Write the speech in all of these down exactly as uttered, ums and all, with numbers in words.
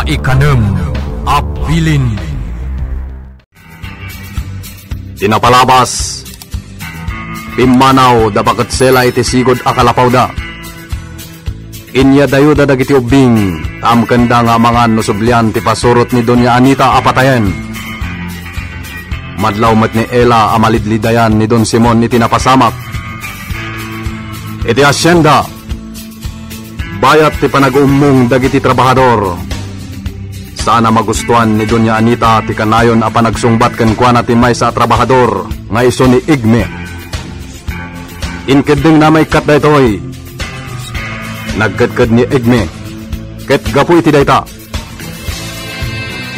Ikanem a bilin. Ti napalabas, pimmanaw da Baketsela iti sigud a kalapawda. Inyadayoda dagiti ubbing, ta amkenda nga amangan no sublian ti pasurot ni Doña Anita a patayen. Madlaw met ni Ela a malidlidayan ni Don Simon iti napasamak. Iti hacienda, bayat ti panag-uummong dagiti trabahador. Saan a magustuan ni Doña Anita ti kanayon a panagsungbat kenkuana ti maysa a trabahador nga isu ni Igme. Inkeddengna maikkat daytoy. Nagkedked ni Igme, ket gapu iti dayta,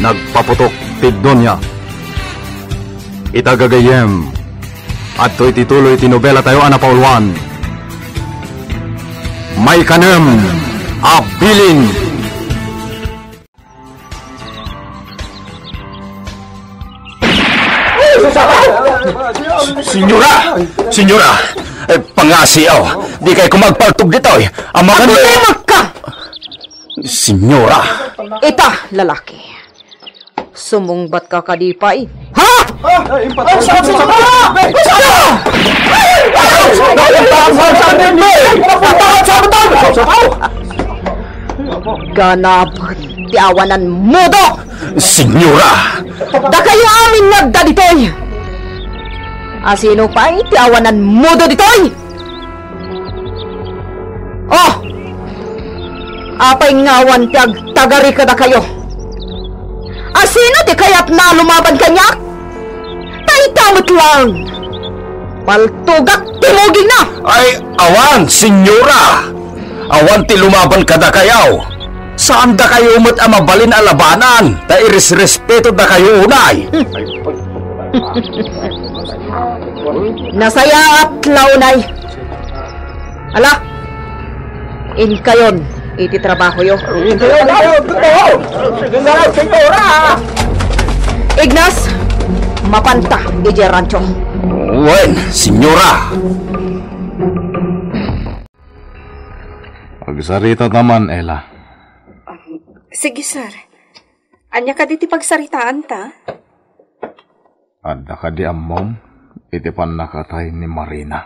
nagpaputok ti Doña. Ita gagayyem, adtoy ti tuloy ti nobela tayo a napauluan. Maikanem a bilin. Senyora! Senyora! Eh, pangasiaw! Di kay kumagpaltog ditoy! Amagan mo! Agdemagka! Senyora! Ita, lalaki. Sumungbat ka kadi pay? Ha? Ganapet ti awanan mudo! Senyora! Dakayo amin nga adda ditoy! Asino pay ti awanan mudo ditoy? Oh! Apay nga awan ti agtagari kadakayo? Asino ti kayatna a lumaban kaniak? Ta ita met laeng, paltogak ti mugingna! Ay, awan, senyora! Awan ti lumaban kadakayo. Saan dakayo met a mabalin a labanan, ta iresrespeto dakayo unay. Nasayaat la unay. Ala, inkayon iti trabahoyo. Inkayon, inkayon, inkayon, senyora! Ignas, mapanta idiay rancho. Wen, senyora. Agsarita ta man, Ela. Um, sige, sir. Ania kadi ti pagsaritaanta? Adda kadi ammom iti pannakatay ni Marina?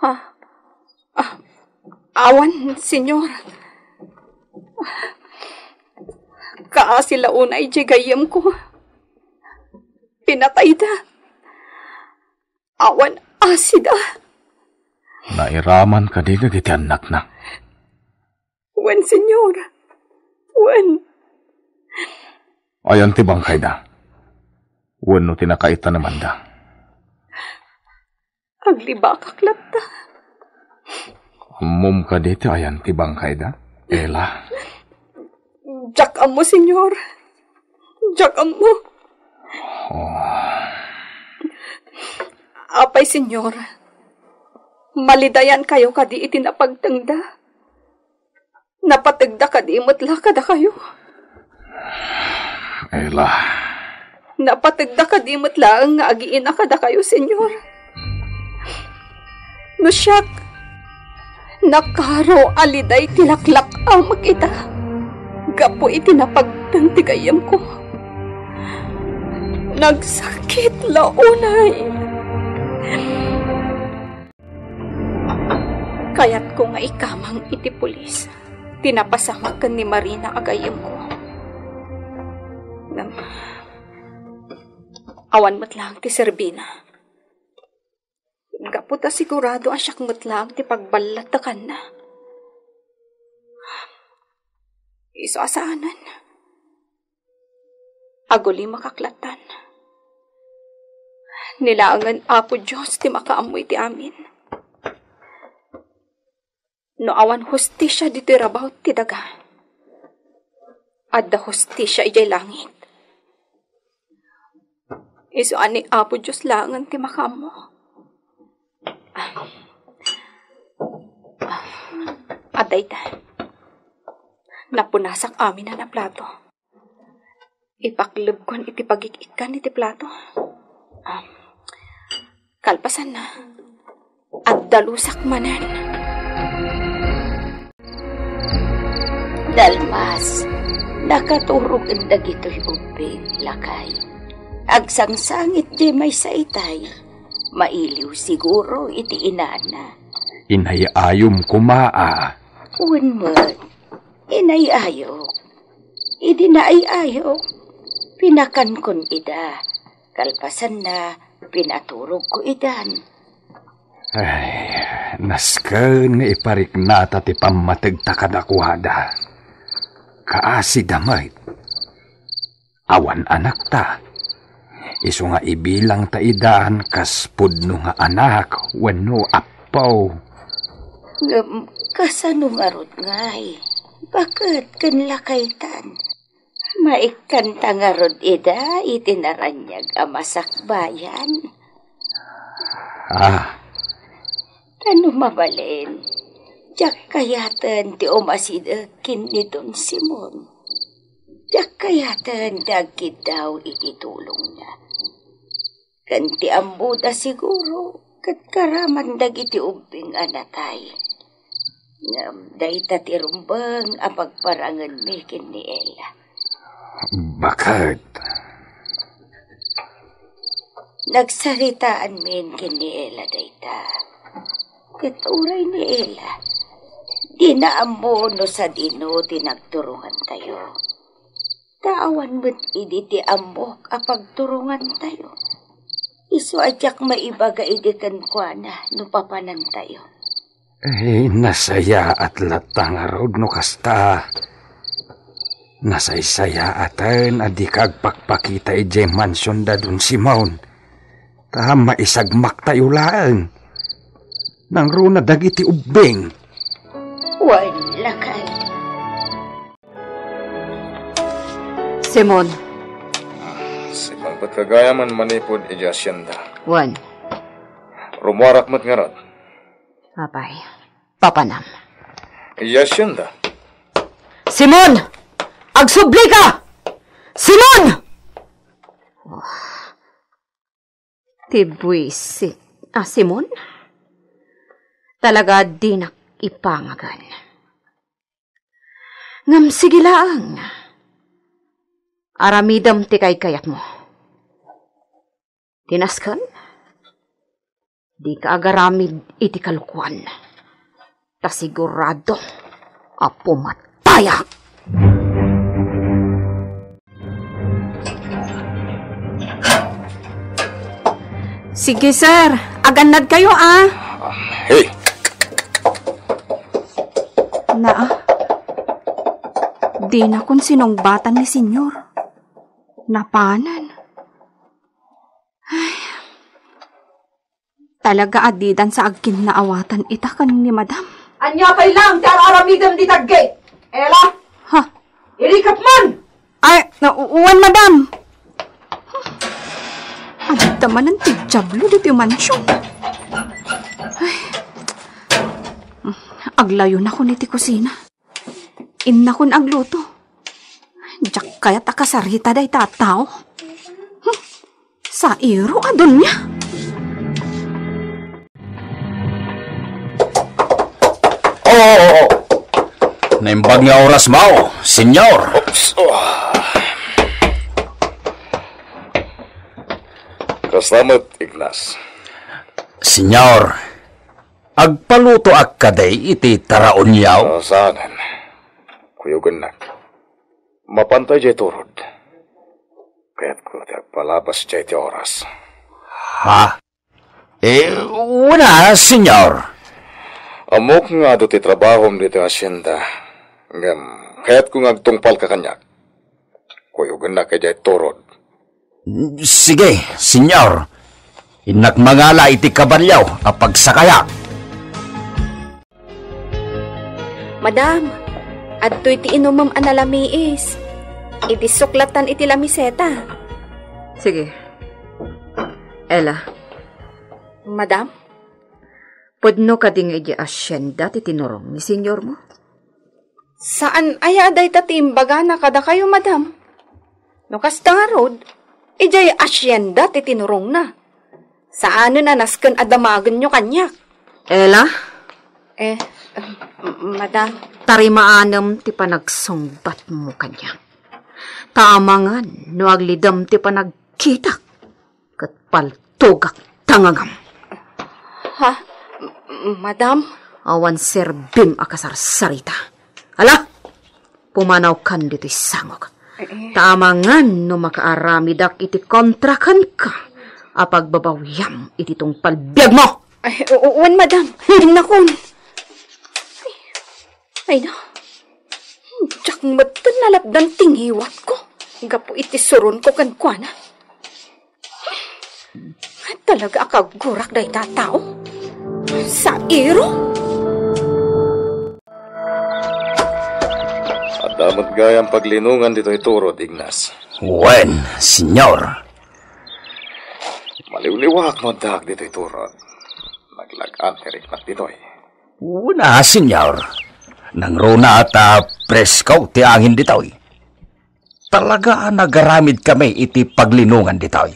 Ha? Ah, awan, senyor. Kaasi la unay diay gayyemko. Pinatayda. Awan asida. Nairaman kadi dagiti annakna? Wen, senyor. Wen. Ayan ti bangkayda? Wenno ti nakaitanemanda? Aglibakak latta. Ammom kadi ti ayan ti bangkayda, Ela? Diak ammo, senyor. Diak ammo. Oh. Apay, senyor? Malidayankayo kadi iti napagtengda? Napategda kadi met la kadakayo? Ela. Napategda kadi met laeng nga agiina kadakayo, senyor? No siak, nakaro a liday ti laklak-amek ita gapu iti napagteng ti gayyemko. Nagsakit la unay. Kayatko nga ikamang iti pulis ti napasamak ken ni Marina a gayyemko. Ngem, awan met laeng ti serbina. Gapu ta sigurado a siak met laeng ti pagballattekanna. Isu a saanen. Agulimakak lattan. Ni laengen Apo Dios ti makaammo iti amin. No awan hustisia ditoy rabaw ti daga, adda hustisia idiay langit. Isu a ni Apo Dios laengen ti makaammo. Adda ita. Napunasak amin a plato. Ipaklebkon iti pagik-ikkan iti plato. Ah, kalpasanna, agdalusak manen. Dalmas, Nakaturoken dagitoy ubbing, lakay. Agsangsangit diay maysa itay. Mailiw siguro iti inana. Inay-ayom koma a. Wen met, inay-ayok. Idi naay-ayok, pinakankon ida. Kalpasanna, pinaturogko idan. Ay, nasken nga ipariknata ti pammategta kadakuada. Kaasida met. Awan anakta. Isu nga ibilangta idan kas pudno nga anak wenno appo. Ngem kasano ngarud ngay? Baket ken lakaytan? Maikkanta ngarud ida iti naraniag a masakbayan? Ah. Ta no mabalin, diak kayaten ti umasideg ken ni Don Simon. Diak kayaten ti agkiddaw iti tulongna. Ken ti ammoda siguro, ket karaman dagiti ubbing a natay. Ngem dayta ti rumbeng a pagparangenmi ken ni Ella. Baket. Nagsaritaanmin ken ni Ella dayta. Ket uray ni Ella, dina ammo no sadino ti nagturongantayo. Ta awan met idi ti ammok a pagturongantayo. Isu a diak maibaga idi kenkuana no papanantayo. Eh, nasayaat latta ngarud no kasta. Nasaysayaaten a dika agpakpakita idiay mansion da Don Simon. Ta maisagmaktayo laeng. Nangruna dagiti ubbing. Wen, lakay. Simon. Sipagpet ka gayam manipud idiay hacienda. Wen. Rumuarak met ngarud. Apay, papanam. Idiay hacienda. Simon! Agsubli ka! Simon! Oh. Ti buisi. Ah, Simon? Talaga dinak ipangagan. Ngem sige laeng. Aramidem ti kaykayatmo. Ti nasken, dika agaramid iti kalokuan. Ta sigurado a pumatayka. Sige, sir. Agannad kayo, ah. Hey! Naa, dinakon sinungbatan ni Senyor. Napanen. Ay. Talaga a didan sa agkinnaawatan ita ken ni Madam. Ania pay laeng ti ar-aramidem dita gate? Ella? Ha? Irikep man! Ay, na, u-, uwan, Madam. Adda manen ti diablo ditoy mansion. Ay. Aglayonakon iti kusina. Innakon agluto. Diak kayat a kasarita dayta a tao. Hmm. Sairo a dunia. Oo, oo, oo. Naimbag nga oras mo, Senyor. Oops. Oh. Kasta met, Ignas. Senyor, agpalutoak kadi iti taraonyo? Ah, saanen. Kuyogennak. Mapanta idiay turod. Kayatko ti agpalabas idiay ti oras. Ha? Eh, wen a, Senyor. Ammok nga adu ti trabahom ditoy hacienda. Ngem, kayatko nga agtungpalka kaniak. Kuyogennak idiay turod. Sige, Senyor. Innak mangala iti kabalio a pagsakayak. Madam, adtoy ti inumem a nalamiis. Idi suklatan iti lamiseta. Sige. Ella. Madam? Pudno kadi nga idiay hacienda ti tinurong ni senyormo? Saan aya a dayta ti imbagana kadakayo, madam? No kasta ngarud, idiay hacienda ti tinurongna. Saanen a nasken a damagenyo kaniak. Ella? Eh, madam. Tarimaanem ti panagsungbatmo kaniak. Ta amangan no aglidem ti panagkitak, ket paltogak tangangam. Ha? M-, madam? Awan serbim a kasarsarita. Ala, pumanawkan ditoy sangok. Eh, eh. Ta amangan no makaaramidak iti kontra kenka a pagbabawiam iti tungpal biagmo. Ay, u-, wen, madam. Innakon. Ay, na. Diak met nalapdan ti ngiwatko gapu iti suronko kenkuana. Talaga a kagurak dayta a tao. Sairo? Adda met gayam paglinongan ditoy turod, Ignas. Wen, Señor. Maliwliwaak no addaak ditoy turod. Naglag-an ti riknak ditoy. Una, Señor. Nangruna ta presko ti angin ditoy. Talaga a nagaramid kami iti paglinongan ditoy.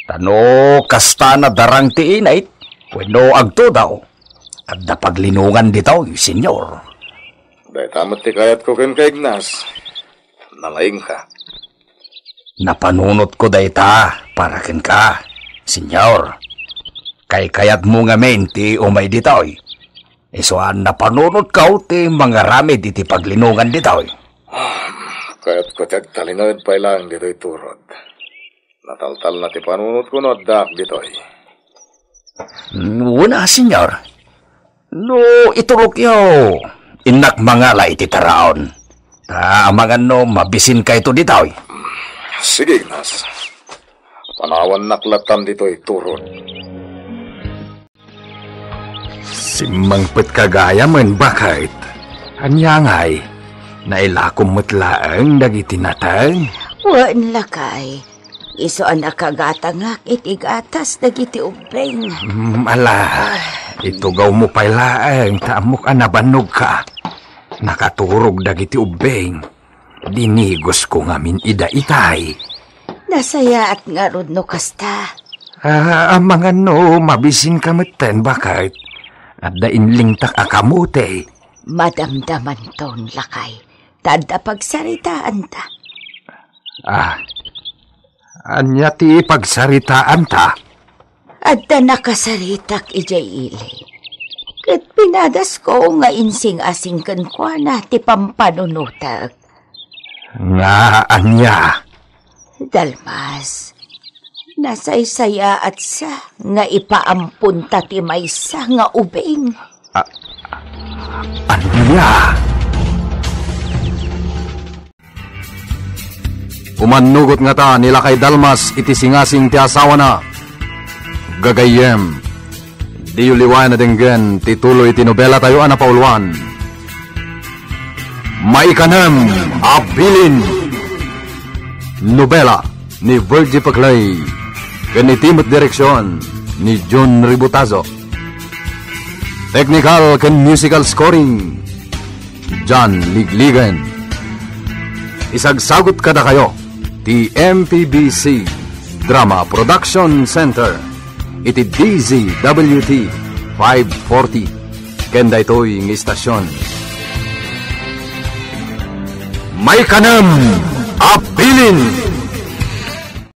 Ta no kasta nadarang ti init, wenno agtudaw, adda paglinongan ditoy, Señor. Dayta met ti kayatko kenka, Ignas. Nalaingka. Napanunotko dayta para kenka, Señor. Kaykayatmo ngamin ti umay ditoy. Isu a napanunotko ti mangaramid iti paglinongan ditoy. Kayatko ti agtalinaed pay laeng ditoy turod. Nataltalna ti panunotko no addaak ditoy. Una, Señor. No iturokyo, innak mangala iti taraon. Ta amangan no mabisinkayto ditoy. Sige, Ignas. Panawannak lattan ditoy turod. Simmangpetka gayam, baket. Ania ngay, nailakom met laeng dagiti nateng? Wen, lakay. Isu a nakagatangak iti gatas dagiti ubbing. Mm, ala, itugawmo pay laeng ta ammok a nabannogka. Nakaturog dagiti ubbing. Dinigosko ngamin ida itay. Nasayaat ngarud no kasta. Ah, amangan no mabisinka metten, baket. Adda inlingtak a kamote. Madamdamanton, lakay. Ta adda pagsaritaanta. Ah, ania ti pagsaritaanta? Adda nakasaritak idiay ili. Ket pinadasko nga insing-asing kenkuana ti pampanunotek. Nga ania? Dalmas, nasaysayaatsa nga ipaamponta ti maysa nga ubing. A-, ania? Umannugot ngata ni Lakay Dalmas iti singasing ti asawana. Gagayyem, diyo liwayan a denggen ti tuloy ti nobelatayo a napauluan. Maikanem a Bilin. Nobela ni Virgie Paclay ken iti met direksion ni John Ributazo. Technical ken musical scoring, John Ligligan. Isagsagut kadakayo ti M P B C Drama Production Center iti D Z W T five forty ken daytoy nga istasyon. Maikanem a Bilin.